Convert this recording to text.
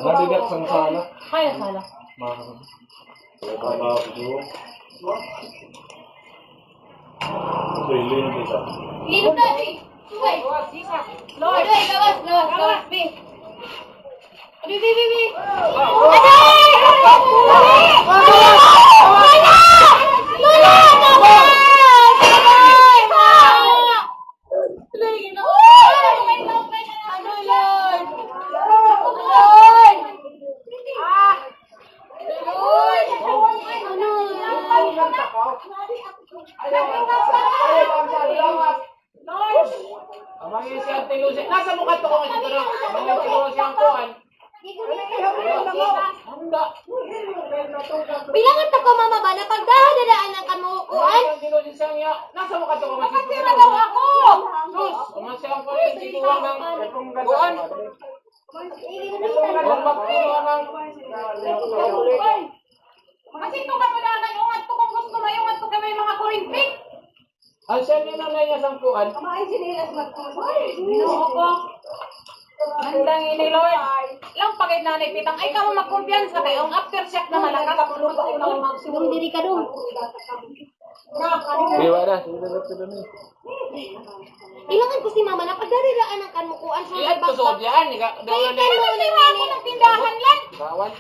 Nadigat sang sala. Kaya sala. Mga Baba ko. Pili yung isa. Lino na, eh. Suway. Lord! Adoy, gawas, gawas, gawas, be. Adoy, be, be, be. Adoy! Adoy! Lola! Lola! Gawas! Adoy! Adoy, Lord! Lord! Ah! Lord! Ano? Lord! Amang si Ate Lucy. Nasa mukha to ko kasi ito na. Amang si Lucy ang kuan. Handa. Bilangan ta ko, mama ba, na pagdahadadaan ang kamukuan? Amang si Lucy siyang ya. Nasa mukha to ko kasi ito Nakatira daw ako! Sus! Amang siyang kuan. Si kuwan ng kuan. Kung magkuha ng Kasi ito ka pala yung to kung gusto mo yung to kami mga kurinti. Ang siya niya nanay niya sang kuan. Ginoo ko. Nandang ini Lord. Lang pagay nanay pitang ay kamo magkumpiyansa kay ang aftershock na malakas. Dong diri ka dong. Iwa na. Sige, sige, sige. Ilangan ko si mama na pagdariraan ang kamukuan sa Ilan to sa odyaan. Kay Dawla na. kano Nakatira ako ng tindahan lang. Bawal.